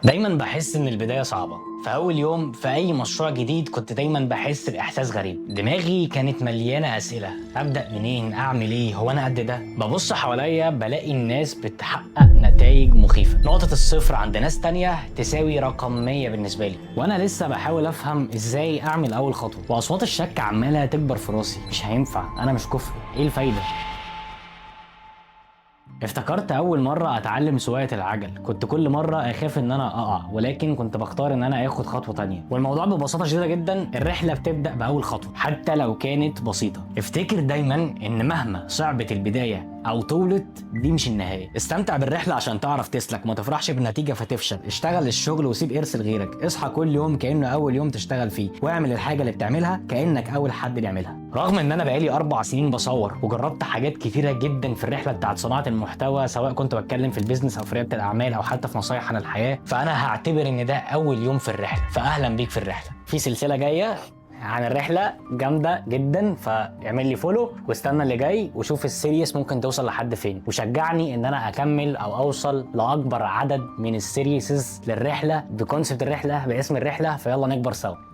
دايما بحس ان البداية صعبه. في اول يوم في اي مشروع جديد كنت دايما بحس باحساس غريب. دماغي كانت مليانة اسئله: ابدا منين؟ اعمل ايه؟ هو انا قد ده؟ ببص حواليا بلاقي الناس بتحقق نتائج مخيفه. نقطة الصفر عند ناس تانية تساوي رقم 100 بالنسبة لي، وانا لسه بحاول افهم ازاي اعمل اول خطوه، واصوات الشك عماله تكبر في راسي: مش هينفع، انا مش كفء، ايه الفايده؟ افتكرت اول مرة اتعلم سواقة العجل، كنت كل مرة اخاف ان انا اقع، ولكن كنت بختار ان انا اخد خطوة تانية. والموضوع ببساطة شديدة جدا، الرحلة بتبدا باول خطوة حتى لو كانت بسيطه. افتكر دايما ان مهما صعبت البداية او طولت، دي مش النهايه. استمتع بالرحله عشان تعرف تسلك، ما تفرحش بالنتيجة فتفشل. اشتغل الشغل وسيب ارث لغيرك. اصحى كل يوم كانه اول يوم تشتغل فيه، واعمل الحاجة اللي بتعملها كانك اول حد بيعملها. رغم ان انا بقالي 4 سنين بصور وجربت حاجات كتيرة جدا في الرحلة بتاعت صناعة المحتوى، سواء كنت بتكلم في ال business او في رياده الاعمال او حتى في نصايح عن الحياه، فانا هعتبر ان ده اول يوم في الرحله. فاهلا بيك في الرحله. في سلسلة جاية عن الرحلة جامدة جدا، فاعمل لي follow واستنى اللي جاي وشوف ال series ممكن توصل لحد فين، وشجعني ان انا اكمل او اوصل لاكبر عدد من ال series للرحلة ب concept الرحلة باسم الرحله. فيلا نكبر سوا.